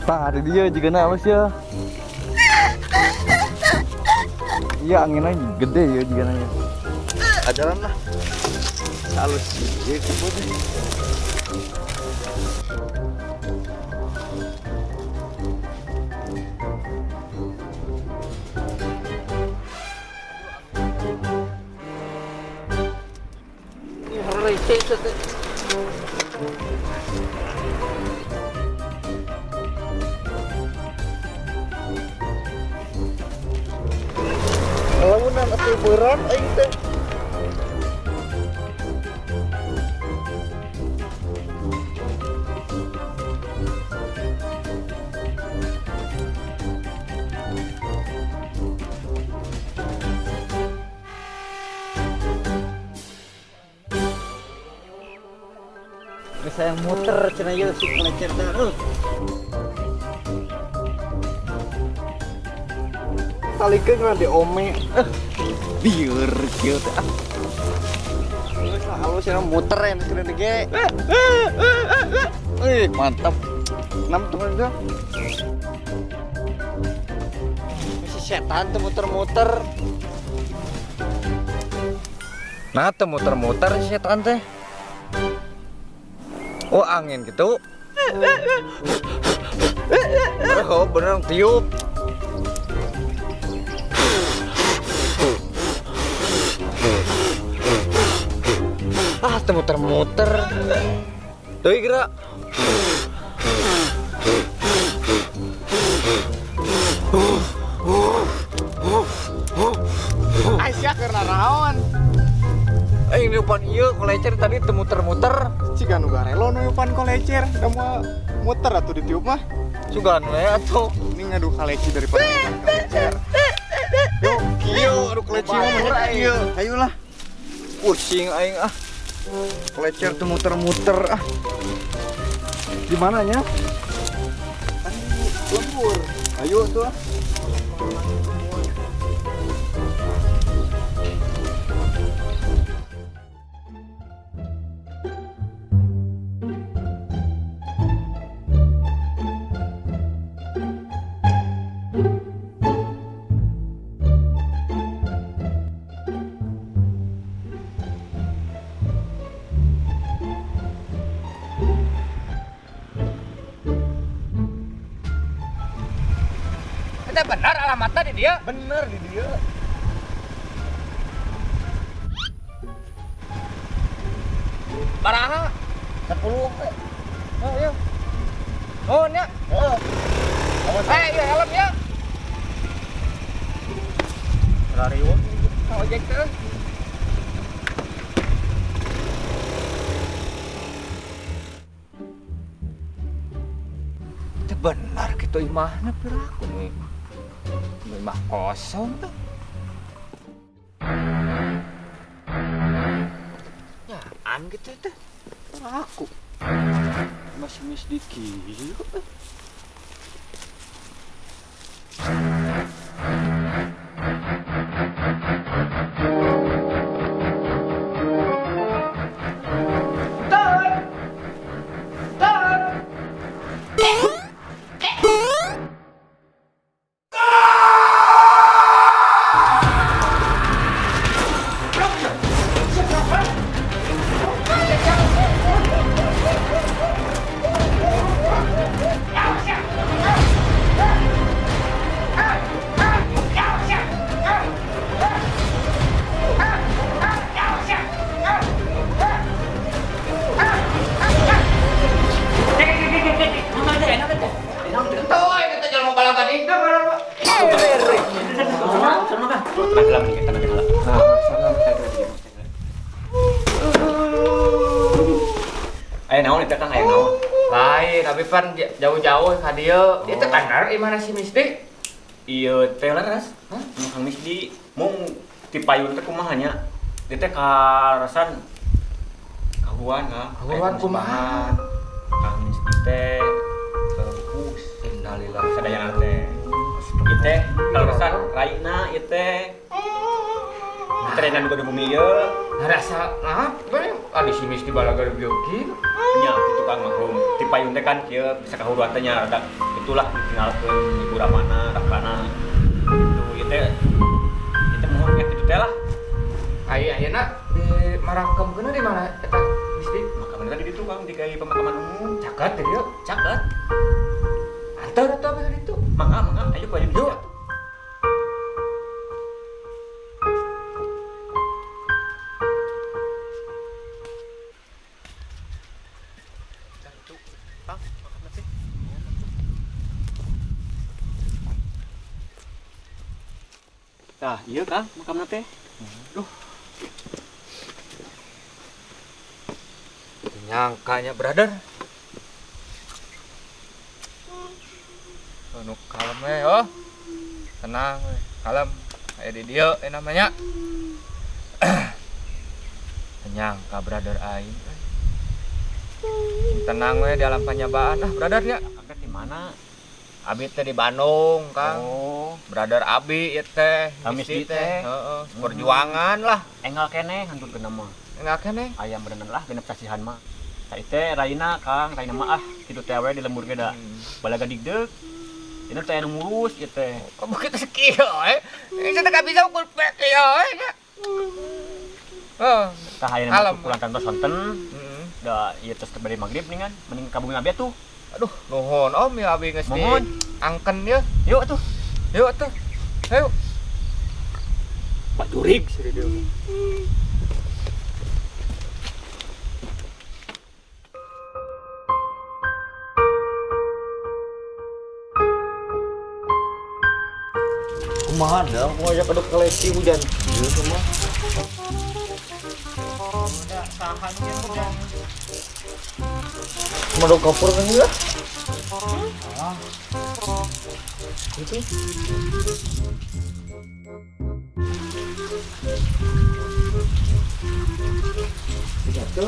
Tah, ada dia juga na halus ya. Iya, anginnya gede ya juga nanya. Ajaran lah. Halus. Iya, kebun. Launan atau berat aing teh. Bisa yang muter cenah ieu si kolecer teh. Talikeun mah di ome. Bieur kieu teh. Geus lah halus ya muter yang keren ge. Wih, mantap. Enam teman tuh. Si setan tuh muter-muter. Nah, tuh muter-muter si setan teh. Oh, angin gitu. Oh, bener tiup. Ah, tuh muter-muter. Tuh gerak. Aisyah karena raon. Eh, ini depan ieu kolecer tadi teu muter-muter. Ciga nu garelo nu eupan kolecer, da moal muter atuh ditiup mah. Sugan we atuh. Ini ngadu kaleci daripada kolecer. Yo, kieu aduh keleci mah mah kieu. Ayolah. Pusing aing ah. Kolecer teu muter-muter ah. Di mananya? Kan lembur. Ayo tuh ah. Itu benar alamatnya di dia? Bener di dia. Baraha? 10. Oh iya. Oh nya. Heeh. Eh, iya helm ya. Rariweuh. Ojek teh. Itu benar gitu imahna piraku nih. Imah kosong tuh. Nyaan gitu teh. Aku masih mis dikit. Tar. Tar. Makan heula mending eta heula. Nah, salam saya. Aya naon eta, Kang? Aya naon? Lain, tapi pan jauh-jauh ka dieu. Ieu teh bener imahna si Misdi? Ieu teh leres. Hah? Kang Misdi mung ti payun teh kumaha nya? Dia teh karasan kahuruan, Kang. Kahuruan kumaha? Kang Misdi teh pupus. Innalillah. Sadayana teh. Ieu teh kaleresan raina ieu teh. Ieu teh raina nu gaduh bumi ieu. Ngarasa nah, we adi si Misdi balaga bioki. Nya kitu, Kang, maklum. Ti payun teh kan kieu bisa kahuruan teh nya rada itulah ditinggalkeun ibu ramana, rakana. Gitu ieu teh. Ieu teh mohon kitu teh lah. Ai ayeuna di marangkemkeun di mana eta Misdi? Makaman tadi di ditu, Kang, di kai pemakaman umum. Caket di dieu. Caket. Antar atuh abah ditu. Mangga, mangga, ayo ku ayo. Yuk. Tah, iya Kang, makamna teh. Duh, Nyangkanya brother. Anu kalem we, oh. Tenang we, kalem. Aya di dieu eh namanya. Nyangka brother aing. Euy. Tenang we di alam panyabaan ah brothernya. Akang teh di mana? Abi teh di Bandung, Kang. Oh, Brother Abi ieu teh, Kang Misdi Misdi teh. Heeh, perjuangan lah. Enggal keneh hanturkeun mah. Enggak keneh. Aya beneran lah genep sasihan mah. Sa teh raina, Kang, raina mah ah kitu teh we di lembur ge da. Balaga digdeuk. Ini teh anu ngurus ieu teh. Kok begitu sekieu eh? Ini teh gak bisa ukur pek ya eh. Oh, Tah ayeuna mah Alam. pulang kantor sonten. Heeh. Da ieu tos bari magrib nih kan, mending ka bumi abi atuh. Aduh, nuhun Om ya abi geus di Mohon. angken ya. Yuk atuh. Yuk atuh. Ayo. Pak jurig sih dia. Kumaha dah, mau ajak aduk keleci hujan. Ieu kumaha? Kumaha kapur kan ya? Itu. Satu.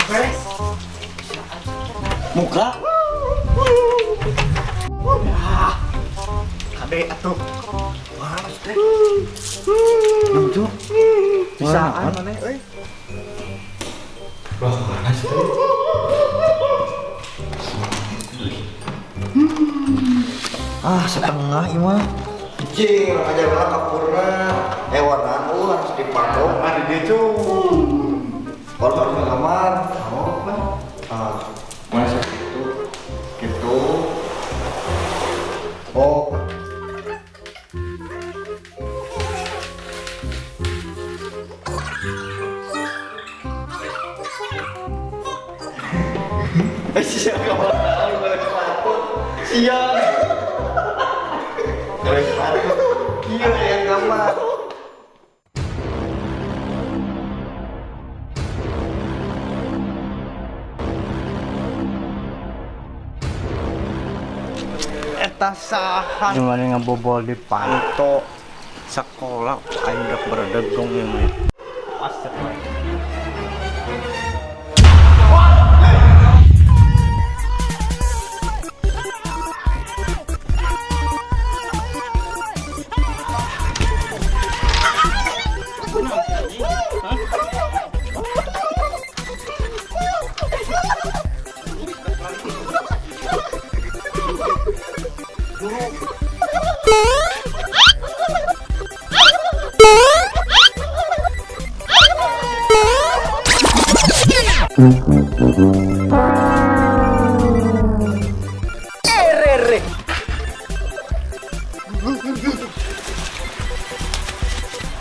Beres. Muka. Kade atuh. Wah, teh. Lucu. Bisaan maneh euy. Wah, mana sih? Ah, setengah ieu mah. Cing, orang aja lah kapurna. Warnaan harus dipakai. Ah, di dieu cu. Kalau harus ke kamar. Oh, lah. Ah, mana sih gitu? Gitu. Oh. Eh, siap kamu tahu boleh sepatu. Siap. Boleh sepatu. Iya yang kamar. Eta saha Gimana ngebobol di panto sekolah aing rek beredegong ieu mah. Asep.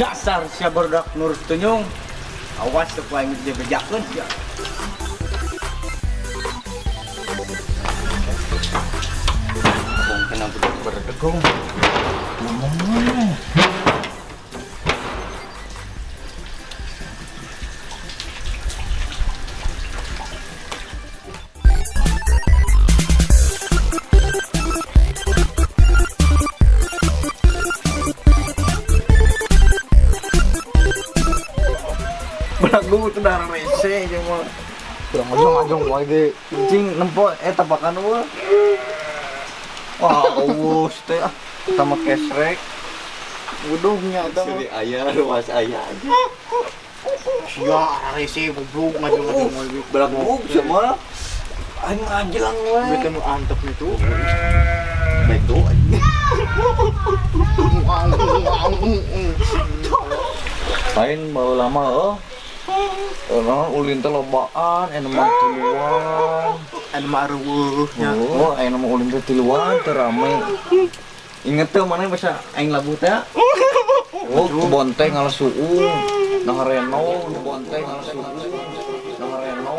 Dasar sia barudak nurut tunyung. Awas teu ku aing dibejakeun sia. Menang budak berdegong. Belagu itu darah rese jeung mah. Kurang ngajong-ngajong wae ge. Cing nempo eta tapakan eueuh. Wah, eueuh teh ah. Eta mah kesrek. Wuduhnya eta mah. Suri aya, ruas aya aja. Sia rese goblok ngajong-ngajong wae ge. Belagu sama aing ngajelang we. Bete nu antep itu. Beto anjing. Lain baru lama oh. Orang ulin teh lobaan, anu mah tiluan. Anu mah areueuh nya. Oh, aya mah ulin teh tiluan teu rame. Inget teu mana bahasa aing labu teh? Oh, kebon teh ngalah suung. Nah reno, kebon teh ngalah suung. Nah reno.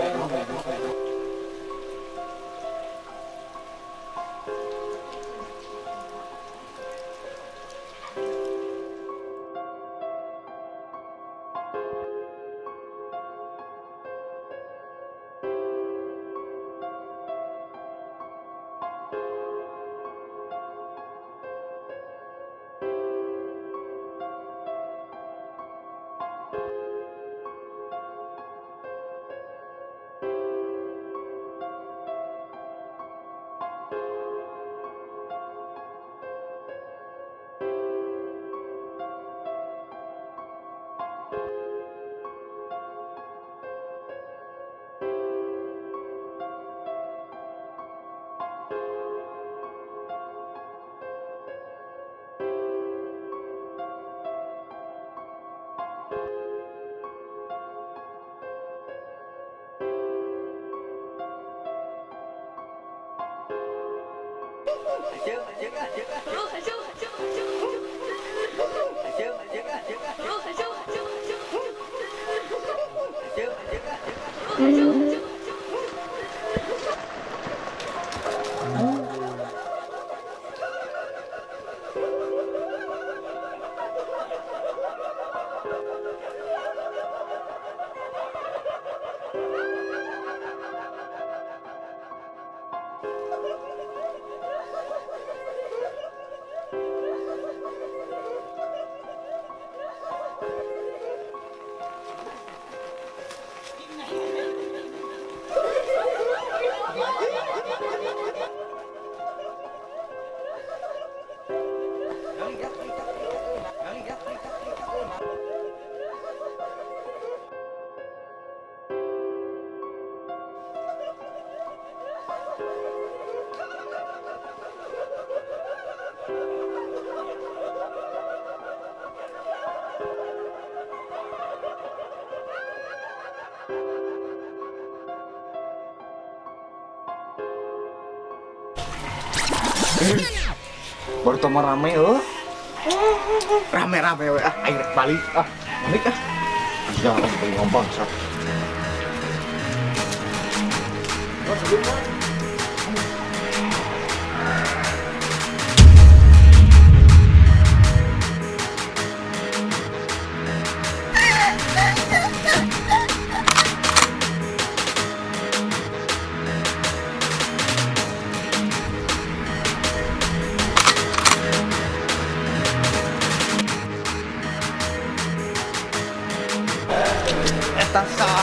Baru tama rame eueuh. Rame-rame we ah aing rek balik ah. Balik ah. Ya, aing ngomong bangsat. Eta sah.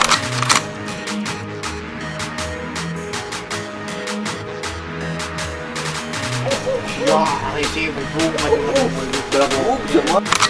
Sia rese goblok ngajong-ngajong wae ge. Belagu sama.